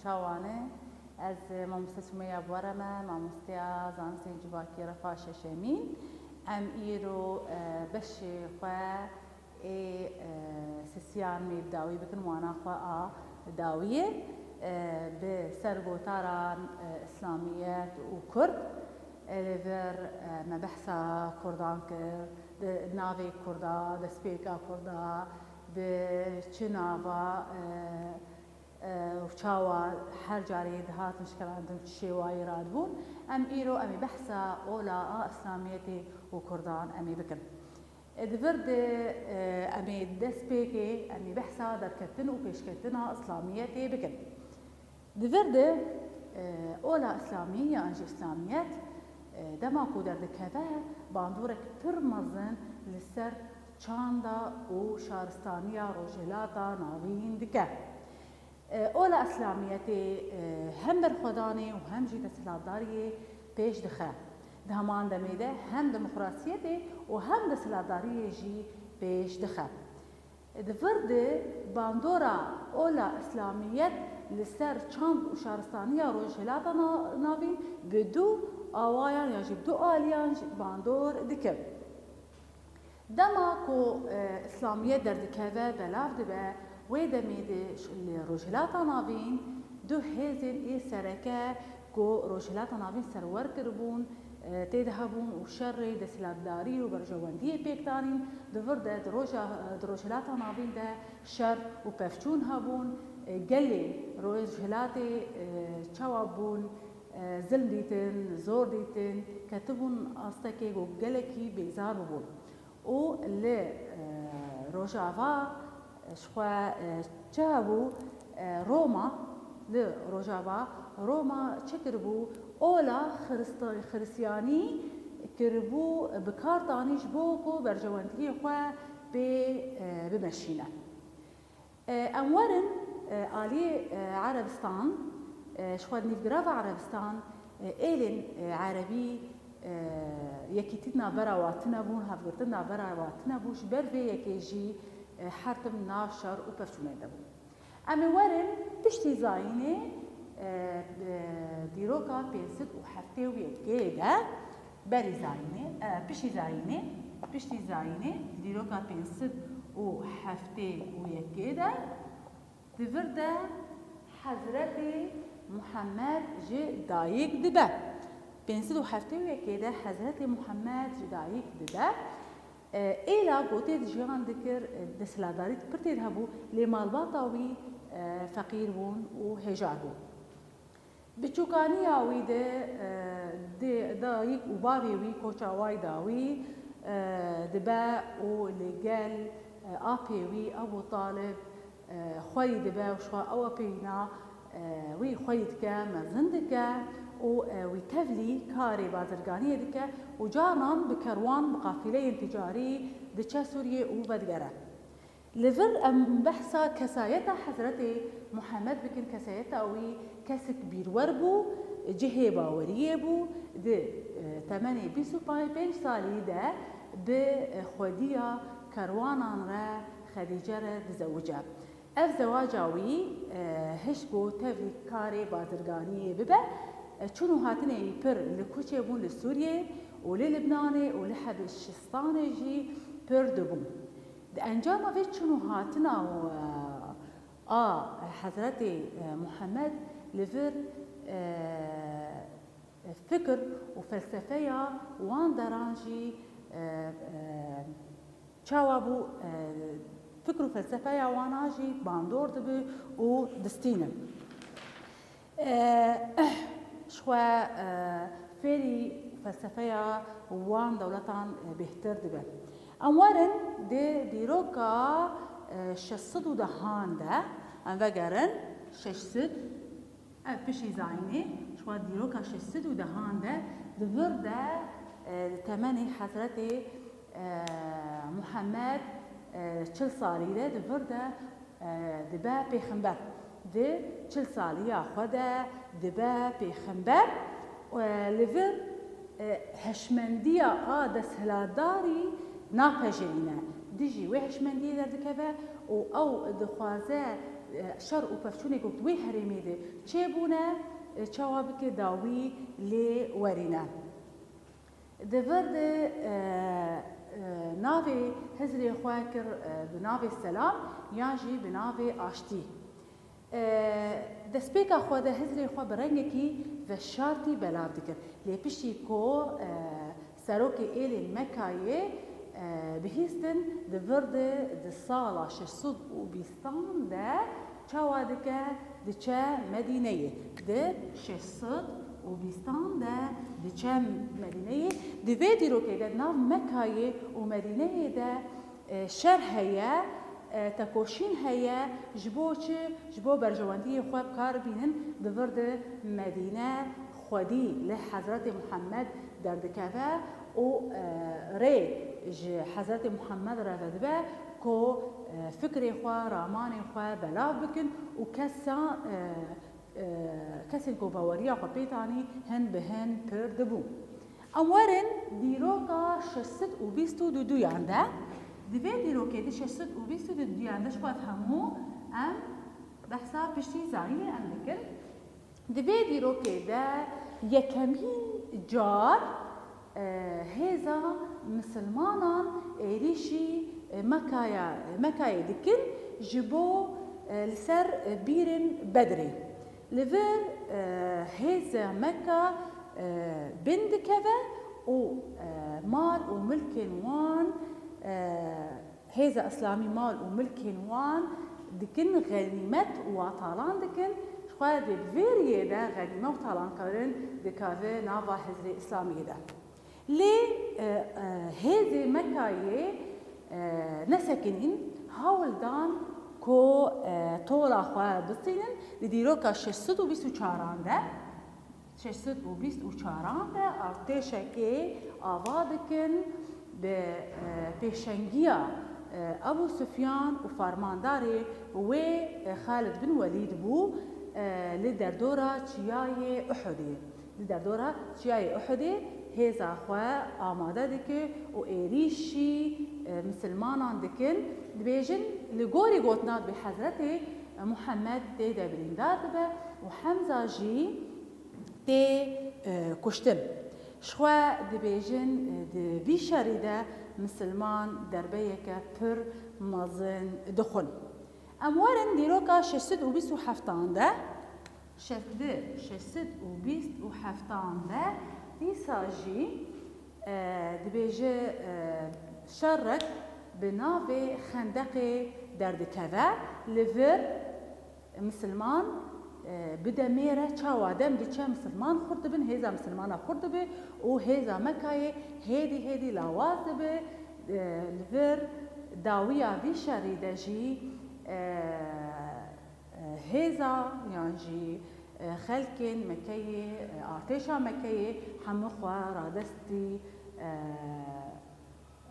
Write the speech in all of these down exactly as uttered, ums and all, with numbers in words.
Çawane, ez mamoste Sumeya Buwere me, mamosteya zanistên civakî refa şeşemîn. Em îro, e, beşê xwe ê, e, sisiyan mê bi dawî bikin, wana xwe a dawiyê, e, bi ser gotaran, e, Îslamiyet û Kurd. E, li vir, e, me behsa Kurdan kir, di navê Kurda, destpêka Kurda, bi çi nava, e, e, û çawa her carê dihatin şikelandin, çi şêwayî radibûn. Em îro em ê behsa ola a Îslamiyetê û Kurdan em ê bikin. E, di vir de, e, em ê destpêkê em ê behsa derketin û pêşketina Îslamiyetê bikin. Di vir de, e, ola Îslamî yan jî Îslamiyet, e, dema ku derdikeve, bandorek pir mezin li ser çanda û şaristaniya Rojhilata Navîn dike. E, ola Îslamiyetê, e, hem berxwedanê û hem jî desthilatdariyê pêş dixe. Di heman demê de hem demokrasiyetê û hem desthilatdariyê jî pêş dixe. Di vir de bandora ola Îslamiyet li ser çand û şaristaniya Rojhilata Na-, Navîn bi du awayan ya jî bi du aliyan jî bandor dike. Dema ku, e, Îslamiyet derdikeve, belav dibe, wê demê de ş-, li Rojhilata Navîn du hêzên ê sereke ku Rojhilata Navîn serwer kiribûn, e, tê de hebûn û şerê desthilatdarî û berjewendiyê pêk danîn. Di vir de di roja, di Rojhilata Navîn de şer û pevçûn hebûn. E, gelê Rojhilatê, e, çawa bûn, e, zilm dîtin, zor dîtin, ketibûn astekê ku gelekî bêzar bûbûn. Û li, e, Rojava, e, ji xwe, e, çi hebû, e, Roma, li Rojava Roma çi kiribû? Ola Xirista-, Xiristiyanî kiribû, bi kar danî ji bo ku berjewendiyê xwe pê, e, bimeşîne. E, em werin, e, alî, e, Erebistan, e, ji xwe nîvgirava Erebistan, e, êlên, e, Erebî, e, yekîtî di navbera wa tune bûn, hevgirtin di navbera wa tune bû, ji ber vê yekê jî, e, her tim nav şer û pevçûnê de bûn. Em ê werin piştî zayînê, e, e, dîroka pênc sed û heftê û yekê de, berî zayînê, e, piştî zayînê, piştî zayînê, dîroka pênc sed û heftê û yekê de, di vir de Hezretê Muhammed ji dayik dibe. Pênc sed û heftê û yekê de Hezretê Muhammed ji dayik dibe. E, êla ku tê de jiyan dikir, e, desthilatdarî pir tê de hebû, lê malbata wî, e, feqîr bûn û hêjar bûn. Biçûkaniya wî de, e, dê-, dayik û bavê wî koça wayda wî, e, dibe û li gel, e, apê wî Ebû Talib, e, xwerî dibe û ji xwe ew apeyna, e, wî xwerî dike, mezin dike û, e, wî tevlî karê bazirganiyê dike û carnan bi kerwan, bi qafîleyên ticarî diçe Sûriyê û vedigere. Li vir em behsa kesayeta Hezretê Muhammed bikin, kesayeta wî kesek bîrwer bû, cihê baweriyê bû, di, e, temenê bîst û pênc salî de bi, e, xwediya kerwanan re Xedîce re dizewice. Ev zewaca wî, e, hişt ku tevlî karê bazirganiyê bibe, e, çûn û hatinê wî pir li kuçê bûn li Sûriyê û li Libnanê û li Hebişistanê jî pir dibûn. Di encama vê çûn û hatina, e, a Hezretê, e, Muhammed li vir, e, fikir û felsefeya wan deran jî, e, e, çawa bû, e, fikir û felsefeya wana jî bandor dibi û distînin. E, ji xwe, e, fêrî felsefeya wan dewletan, e, bêhtir dibe. Em werin di dîroka, e, şeş sed û dehan de, em vegerin şeş sed, ev pişî zayînê, ji xwe dîroka şeş sed û dehan de di vir de, e, di temenê Hezretê, e, Muhammed, e, çil salî de di vir de, e, dibe pêxember. Di çil saliya xwe de dibe pêxember. E, li vir, e, hişmendiya a desthilatdarî napejirîne. Dijî wê hişmendiyê derdikeve û ew dixwaze şer û pevçûnê ku di wê herêmê de çêbûne, e, çawa bike dawî lê werîne. Di vir de, e, e, navê hizrê xwe kir, e, bi navê selam yan jî bi navê aştî. E, destpêka xwe de hizrê xwe bi rengekî veşartî belav dikir. Lê piştî ku, e, serokê êlên Mekayê, e, bihîstin, di vir de di sala şeş sed û bîstan de çawa dike, diçe Medîneyê. Di şeş sed û bîstan de diçe Medîneyê. Di vê dîrokê de nav Mekayê û Medîneyê de, e, şer heye, e, tekoşîn heye, ji bo çi? Ji bo berjewendiyê xwe bi kar bînin, di vir de Medîne xwedî li Hezretê Muhammed derdikeve û, e, rê ji Hezretê Muhammed re vedibe ku, e, fikrê xwe, ramanê xwe belav bikin û kesa, e, e, kesên ku baweriya xwe pê tanî hin bi hin pir dibû. Em werin dîroka şeş sed û bîst û duyan de. Di vê dîrokê di şeş sed û bîst û duyan de ji xwe hemû em behsa piştî zayînê em dikin. Di vê dîrokê de yekemîn car, e, hêza misilmanan êrîşî, e, Mekaya, Mekayê dikin ji bo, e, li ser, e, bîrên Bedrê. Li vir, e, hêza Meka, e, bin dikeve û, e, mal û milkên wan, e, hêza Îslamî mal û milkên wan dikin xenîmet û wa talan dikin. Ji xwe dê bi vê riyê de xenîme û talankirin dikeve nava hizrê Îslamiyê de. Lê, e, e, hêzê Mekayê, e, nesekinîn, hewl dan ku, e, tola xwe bistînin. Di dîroka şeş sed û bîst û çaran de, şeş sed û bîst û çaran de artêşekê ava dikin bi, e, pêşengiya, e, Ebû Sufyan û fermandarê wê, e, Xalid bin Welîd bû, e, li derdora çiyayê Uhudê. Li derdora çiyayê Uhudê hêza xwe amade dike û êrîşî, e, misilmanan dikin. Dibêjin, li gorî gotina dibê Hezretê Muhammed tê de birîndar dibe û Hemza jî tê, e, kuştin. Ji xwe dibêjin, e, di vî şerî de misilman derbeyeke pir mezin dixwin. Em werin dîroka şeş sed û bîst û heftan de, şeş, di şeş sed û bîst û heftan de dîsa jî, e, dibêje, e, şerek bi navê Xendeqê derdikeve, li vir misilman, e, bi demê re çawa dem diçe misilman xurt dibin, hêza misilmana xurt dibe û hêza Mekayê hêdî hêdî lawaz dibe, e, li vir dawiya vî şerî de jî, e, e, hêza yan jî, e, xelkên Mekeyê, e, artêşa Mekeyê hemû xwe radestî, e,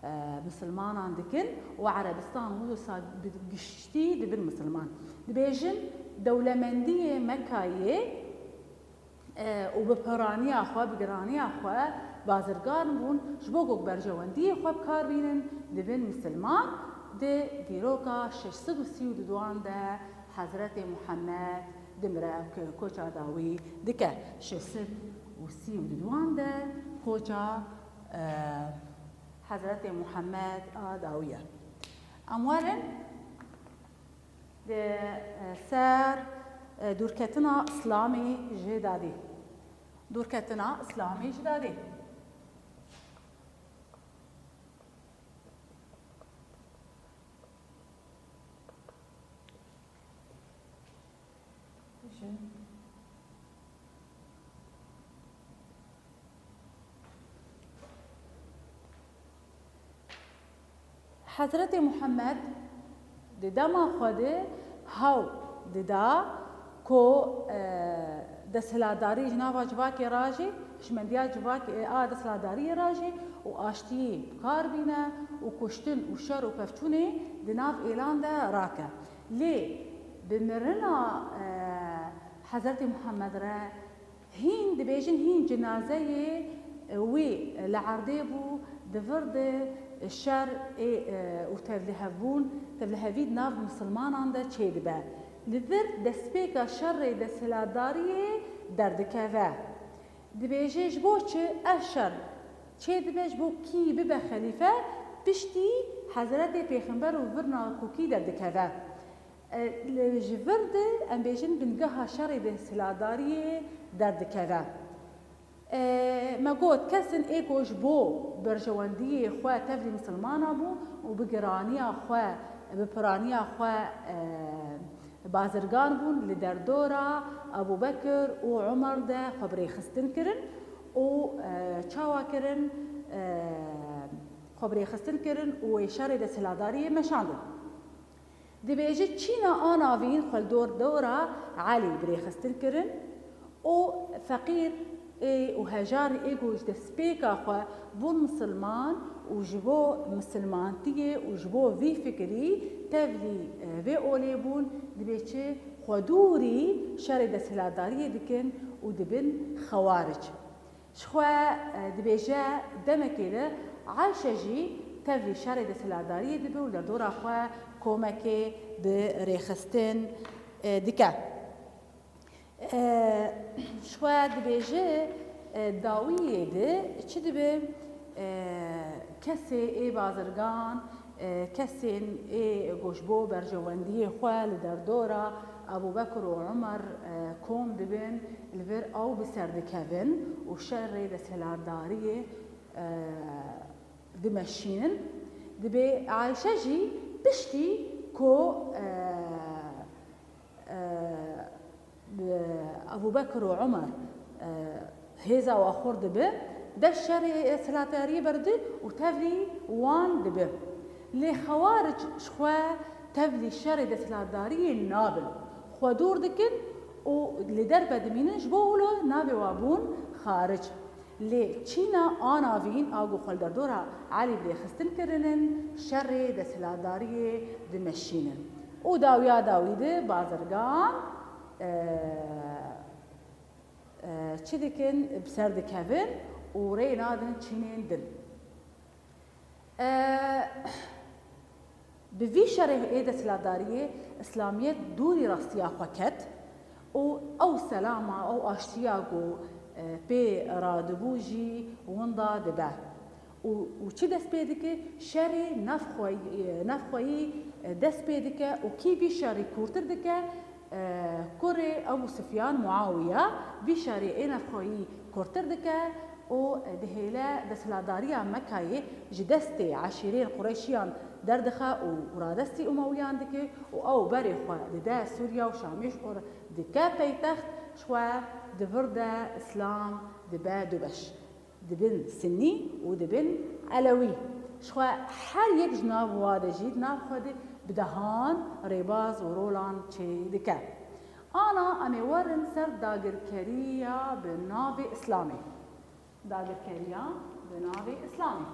e, misilmanan dikin û Erebistan wisa bi giştî dibin misilman. Dibêjin dewlemendiyê Mekayê, e, û bi piraniya xwe, bi giraniya xwe bazirgan bûn, ji bo ku berjewendiyê xwe bi kar bînin, dibin misilman. Di dîroka şeş sed û sî û duduan de Hezretê Muhammed dimire, ko-, koça dawî dike. Şeş sed û sî û duduan de koça, e, Hezretê Muhammed a dawî ye. Em werin di, e, ser, e, dûrketina Îslamê ji dadê. Dûrketina Îslamê ji dadê. Hezretê Muhammed di dema xwe de hewl dida ku, e, desthilatdarî ji nava civakê re jî, hişmendiya civakê, e, a desthilatdariyê re jî û aştiyê bi kar bîne û kuştin û şer û pevçûnê di nav êlan de rake. Lê bi mirina, e, Hezretê Muhammed re hîn dibêjin, hîn cinazeyê wî li erdê bû, di vir de şer ê, e, û tevlihevbûn, tevlihevî di nav misilmanan de çêdibe. Li vir destpêka şerê desthilatdariyê derdikeve. Dibêje ji bo çi ev şer çêdibe, ji bo kî bibe xelîfe, piştî Hezretê Pêxember û vir nakokî derdikeve. E, li, ji vir de em bêjin bingeha şerê desthilatdariyê derdikeve. E, me got, kesên ê ku ji bo berjewendiyê xwe tevlî misilmana bûn û bi giraniya xwe, bi piraniya xwe, e, bazirgan bûn, li derdora Ebû Bekir û Umer de xwe bi rêxistin kirin û, e, çawa kirin, e, xwe bi rêxistin kirin û wê şerê desthilatdariyê meşandin. Dibêje, çîna a navîn xwe li dor dora Elî bi rêxistin kirin û feqîr ê û hejarî ê ku ji destpêka xwe bûn misilman û ji bo misilmantiyê û ji bo vî fikirî tevlî, e, vê olê bûn, dibê çi xwe dûrî şerê desthilatdariyê dikin û dibin xewaric. Ji xwe, e, dibêje, demekê li Ayşe jî tevlî şerê desthilatdariyê dibe û li dora xwe komekê bi rêxistin, e, dike. E, ji xwe dibêje, e, dawiyê de çi dibe, e, kesê ê bazirgan, e, kesên ê ku ji bo berjewendiyê xwe li derdora Ebû Bekir û Umer, e, kom dibin, li vir ew bi ser dikevin û şerê desthilatdariyê, e, dimeşînin. Dibê Ayşe jî piştî ku, e, e, Ebû Bekir û Umer, e, hêza wa xurt dibe, dest şerê desthilatdariyê berde û tevlî wan dibe. Lê xewaric ji xwe tevlî şerê desthilatdariyê nabin. Xwe dûr dikin û li derve dimînin, ji bo wilo navê wa bûn xaric. Lê çîna a navîn a ku xwe li derdora Elî bi rêxistin kirinin, şerê desthilatdariyê dimeşînin. Û dawiya dawî de bazirgan, e, e, çi dikin, bi ser dikevin û rê nadin çînên din. E, Bi vî şerê ê desthilatdariyê, îslamiyet dûrî rastiya xwe ket û ew selama, ew aştiya ku, e, pê radibû jî winda dibe. Û, û çi dest pê dike? Şerê navxweyî, e, navxweyî, e, dest pê dike û kî vî şerî kûrtir dike? E, kurê Ebû Sufyan, Muawiya, vî şerê ê navxweyî kurtir dike û dihêle desthilatdariya Mekayê ji destê eşîrên Qureyşiyan derdixe û radestî Umewiyan dike û ew berê xwe dide Sûriya û Şamê ji xwe re dike peytext, ji xwe di vir de Îslam dibe du beş. Dibin Sinnî û dibin Elewî. Ji xwe her yek ji nav wa de jî di nav xwe de bi dehan rêbaz û rolan çêdike. Ana em ê werin ser dagirkeriya bi navê Îslamê. Dagirkeriya bi navê Îslamê.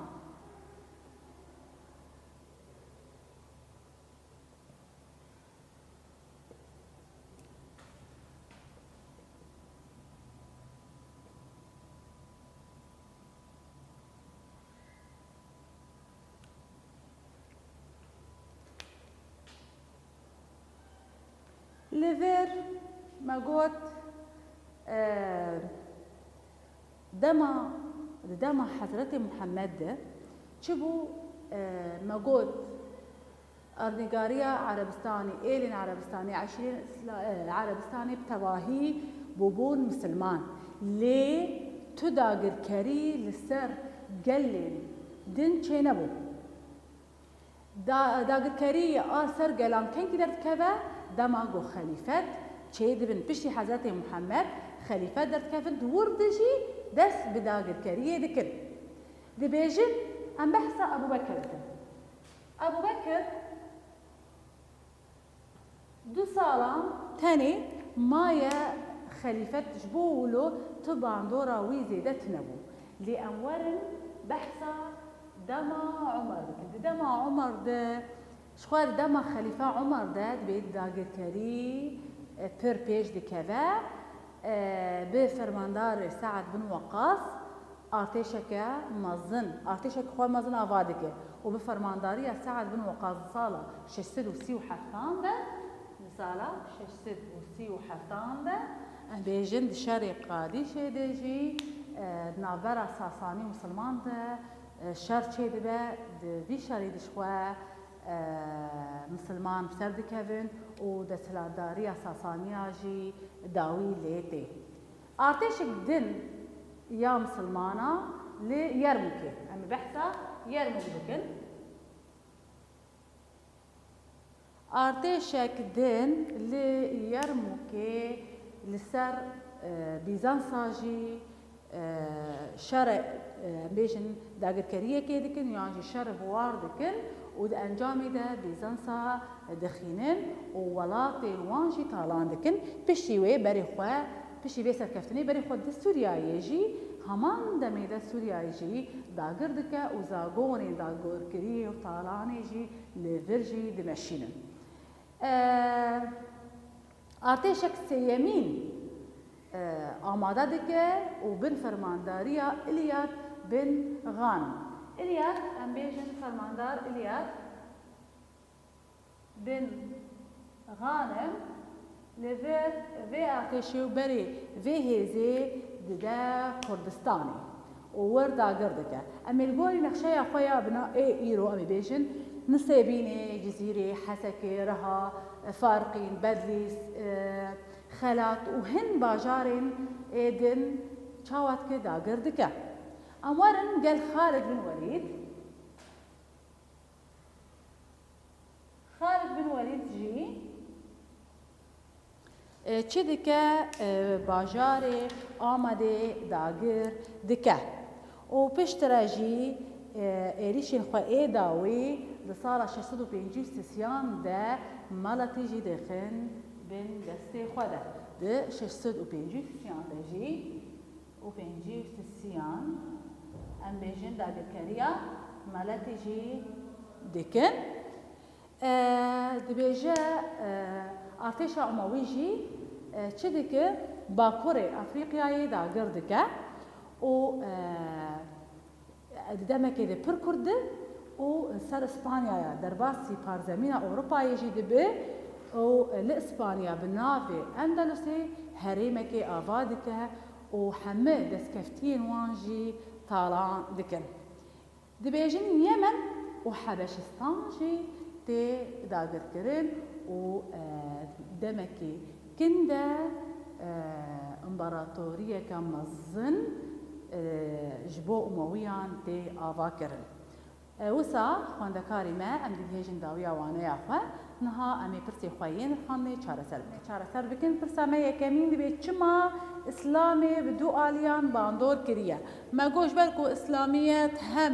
Li vir me got, e, dema, di dema Hezretê Muhammed de çi bû, e, me got, Erdnîgariya Erebistanê, êlên Erebistanê, eşîrên Îsla-, e, Erebistanê bi tevahî bûbûn misilman. Lê tu dagirkerî li ser gelên din çênebû. Da-, dagirkerî a ser gelan kengî derdikeve? Dema ku xelîfet çêdibin, piştî Hezretê Muhammed xelîfet derdikevin, di wir de jî dest bi dagirkeriyê dikin. Dibêjin, em behsa Ebû Bekir dikin. Ebû Bekir du salan tenê maye xelîfet, ji bo wilo tu bandora wî zêde tune bû. Lê em werin behsa dema Umer bikin. Di dema Umer de, ji xwe di dema Xelîfe Umer de dibê dagirkerî, e, pir pêş dikeve, e, bi fermandarê Se'd bin Weqas, artêşeke mezin, artêşeke xwe mezin ava dike û bi fermandariya Se'd bin Weqas di sala şeş sed û sî û heftan de, di Sala şeş sed û sî û heftan de, em bêjin di şerê Qadîşê de jî, e, di navbera Sasanî û Misilman de, e, şer çêdibe, di vî şerî de ji xwe, e, Misilman bi ser dikevin û desthilatdariya Sasaniya jî dawî lê tê. Artêşik din ya Misilmana li Yermûkê, em ê behsa Yermûk bikin. Artêşek din li Yermûkê li ser, e, Bîzansa jî, e, şer, e, em bêjin dagirkeriyekê dikin yan jî şer bi war dikin û di encamê de Bîzansa dixînin û welatê wan jî talan dikin. Piştî wê berê xwe, piştî vê serkeftinê berê xwe di Sûriyayê jî, heman demê de Sûriyayê jî dagir dike û zagonên dagirkiriyê û talanê jî li vir jî dimeşînin. E, artêşek sêyemîn, e, amade dike û bin fermandariya Îlyad bin Xanim. Îlyad, em bêjin fermandar Îlyad bin Xanim li vir vê artêşê û berê vê hêzê dide Kurdistanê û wir dagir dike. Em ê li gorî nexşeya xwe ya bina ê îro, em ê bêjin, Nisêbînê, Cizîrê, Hesekê, Riha, Farqîn, Bedlîs, e, Xelat û hin bajarên ê din çawa dike dagir dike. Em werin gel Xalid bin Welîd. Xalid bin Welîd jî, e, çi dike, e, bajarê Amedê dagir dike û piştre jî, e, êrîşên xwe ê dawî di sala şeş sed û pêncî û sisiyan de Meletî jî dixin bin destê xwe de. Di şeş sed û pêncî û sisiyan de jî û pêncî û sisiyan, em bêjin dagirkeriya Meletî jî dikin. E, dibêje, e, artêşa Umewî jî, e, çi dike? Bakurê Efrîqyayê dagir dike û, e, di demekê de pir kurt di û ser Îspanyaya derbasî parzemîna Ewropayê jî dibe û li Îspanya bi navê Endalusê herêmekê ava dike û heme destkeftiyên wan jî talan dikin. Dibêjin Yemen û Hebeşistan jî tê dagirkirin û, e, demekî kin de, e, împaratoriyeke mezin, e, ji bo Umewiyan tê avakirin. E, wisa xwendekarê me, em digihêjin dawiya waneya xwe. Niha em ê pirsê xwe yên xandinê çareser bikin. Çareser bikin. Pirsa me yekemîn dibê çima Îslamê bi du aliyan bandor kiriye? Me got ji ber ku Îslamiyet hem,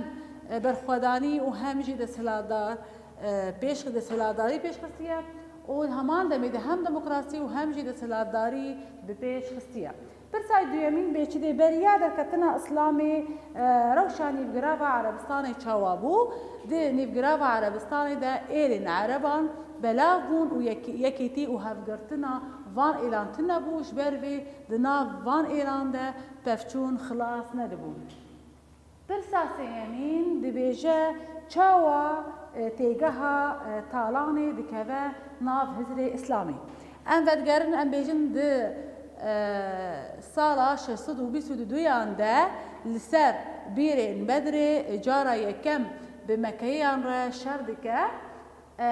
e, berxwedanî û hem jî desthilatdar, e, pêş, desthilatdarî pêş xistiye û heman demê de hem demokrasî û hem jî desthilatdarî bi pêş xistiye. Pirsa duyemîn bê çi dê beriya derketina Îslamê, e, rewşa nîvgirava Erebistanê çawa bû? Di nîvgirava Erebistanê de êrên Ereban belav bûn û yek-, yekîtî û hevgirtina van êlan tune bû, ji ber vê di nav van êlan de pevçûn xilas nedibûn. Pirsa sêyemîn dibêje, çawa, e, têgeha, e, talanê dikeve nav hizrê Îslamê? Em vedigerin, em bêjin di, e, sala şeş sed û bîst û duyan de li ser bîrên Bedrê, e, cara yekem bi Mekeyiyan re şer dike. E,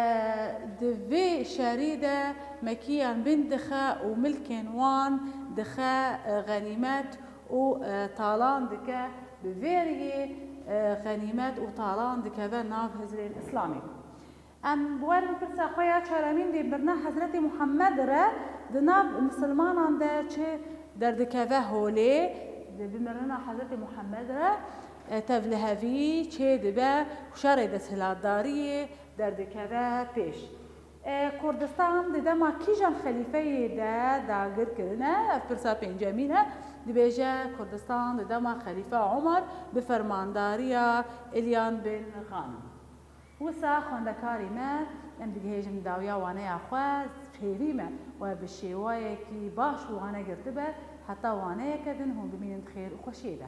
di vê şerî de Mekiyan bin dixe û milkên wan dixe, e, xenîmet û, e, talan dike. Bi vê riyê, e, xenîmet û talan dikeve nav hizrên Îslamê. Em werin pirsa xwe ya çaremîn dê mirina Hezretê Muhammed re di nav misilmanan de çi derdikeve holê, di bi mirina Hezretê Muhammed re, e, tevlihevî çê dibe û şerê desthilatdariyê derdikeve pêş. E, Kurdistan di dema kîjan xelîfeyê de dagir kirine? Ev pirsa pêncemîn e. Dibêje, Kurdistan di dema Xelîfe Umar bi fermandariya Ilyan bin Xanim. Wisa xwendekarê me, em digihêjin dawiya waneya xwe, hêvî me we bi şêwayekî baş wane girtibe, heta waneyeke din hûn bimînin di xêr û xweşiyê de.